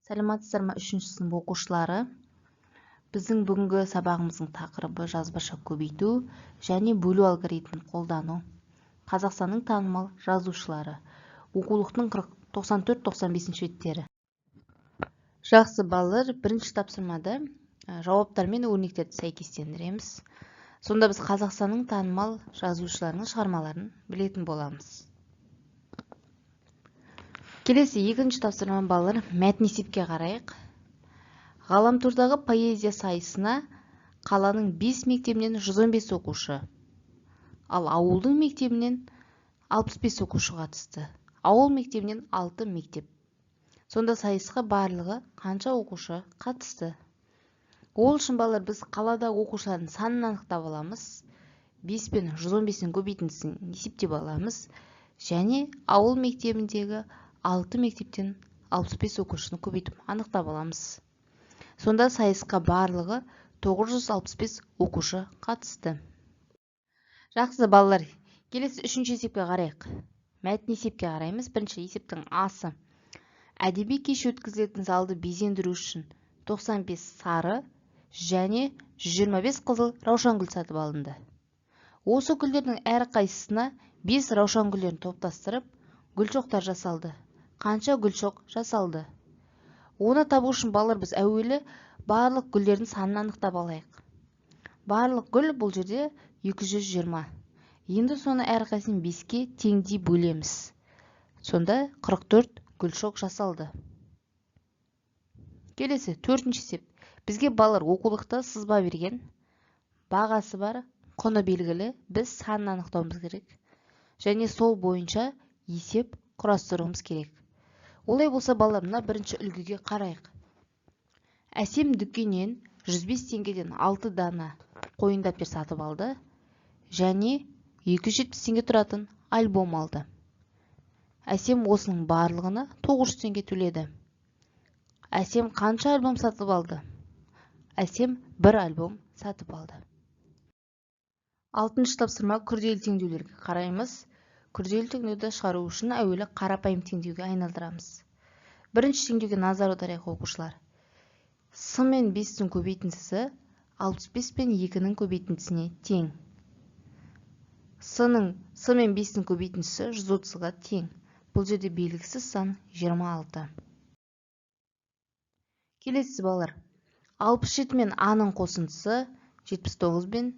Сәлеметсіздер ме, үшінші сынып оқушылары! Біздің бүгінгі сабағымыздың тақырыбы: жазбаша көбейту және бөлу алгоритмін қолдану. Қазақстанның танымал жазушылары. Оқулықтың 94-95 беттері. Жақсы, балалар, бірінші тапсырмада жауаптар мен өрнектерді сәйкестендіреміз. Сонда біз Қазақстанның танымал жазушыларының шығармаларын білетін боламыз. Келесі екінші тапсырма, балалар, мәтін есепке қарайық. Ғаламтордағы поэзия сайысына қаланың 5 мектебінен 115 оқушы, ал ауылдың мектебінен 65 оқушы қатысты. Ауыл мектебінен 6 мектеп. Сонда сайысқа барлығы қанша оқушы қатысты? Ол үшін, балалар, біз қалада оқушылардың санын анықтап аламыз. 5 пен 115-дің көбейтіндісін есептеп аламыз. Және ауыл мектебіндегі 6 мектептен 65 оқушыны көбейтіп анықтап аламыз. Сонда сайысқа барлығы 965 оқушы қатысты. Жақсы, балалар, келесі үшінші есепке қарайық. Мәтін есепке қараймыз. Бірінші есептің асы. Әдеби кеш өткізілетін залды безендіру үшін 95 сары және 125 қызыл раушан гүл сатып алынды. Осы гүлдердің әрқайсысына 5 раушан гүлдерін топтастырып, гүлшоқтар жасалды. Қанша гүлшоқ жасалды? Оны табу үшін, балалар, біз әуелі барлық гүлдердің санын анықтап алайық. Барлық гүл бұл жерде 220. Енді соны әрқайсысын 5-ке теңдей бөлеміз. Сонда 44 гүлшоқ жасалды. Келесі төртінші есеп. Бізге, балалар, оқулықта сызба берген. Бағасы бар, құны белгілі. Біз санын анықтауымыз керек. Және сол бойынша есеп құрастыруымыз керек. Олай болса, балалар, мына бірінші үлгіге қарайық. Әсем дүкеннен 105 теңгеден 6 дана қойын дәптер сатып алды және 270 теңге тұратын альбом алды. Әсем осының барлығына 900 теңге төледі. Әсем қанша альбом сатып алды? Әсем бір альбом сатып алды. Алтыншы тапсырма, күрделі теңдеулерге қараймыз. Күрделі теңдеуді шығару үшін әуелі қарапайым теңдеуге айналдырамыз. Бірінші теңдеуге назар аударайық, оқушылар. С мен 5-тің көбейтіндісі 65 пен 2-нің көбейтіндісіне тең. С мен 5-тің көбейтіндісі 130-ға тең. Бұл жерде белгісіз сан 26. Келесі, балалар, 67 мен А-ның қосындысы 79 пен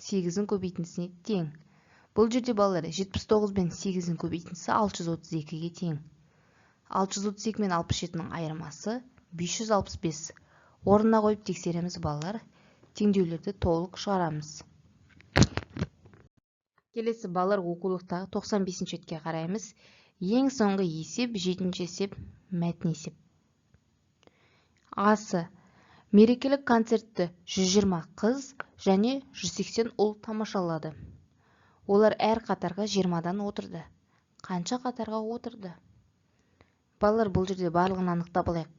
8-дің көбейтіндісіне тең. Бұл жерде, балалар, 79 пен 8-дің көбейтіндісі 632-ге тең. 632 мен 67-нің айырмасы 565. Орнына қойып тексереміз, балалар. Теңдеулерді толық шығарамыз. Келесі, балалар, оқулықтағы 95-ші бетке қараймыз. Ең соңғы есеп, 7-ші есеп, мәтін есеп. Асы. Мерекелік концертті 120 қыз және 180 ұл тамашалады. Олар әр қатарға 20-дан отырды. Қанша қатарға отырды? Балалар, бұл жерде барлығын анықтап алайық.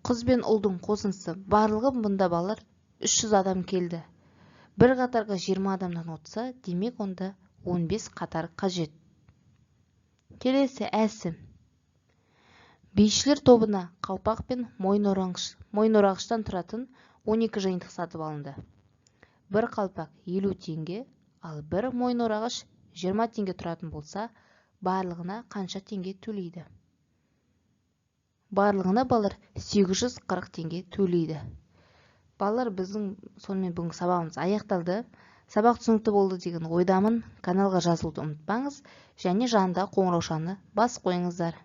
Қыз бен ұлдың қосындысы барлығы бұнда, балалар, 300 адам келді. Бір қатарға 20 адамнан отырса, демек онда 15 қатар қажет. Келесі әсі. Бишілер тобына қалпақ пен мойынорағыштан тұратын 12 жиынтық сатып алынды. Бір қалпақ 50 теңге, ал бір мойынорағыш 20 теңге тұратын болса, барлығына қанша теңге төлейді? Барлығына, балалар, 840 теңге төлейді. Балалар, біздің сонымен бүгінгі сабағымыз аяқталды. Сабақ түсінікті болды деген ойдамын. Каналға жазылуды ұмытпаңыз және жанындағы қоңыраушаны басып қойыңыздар.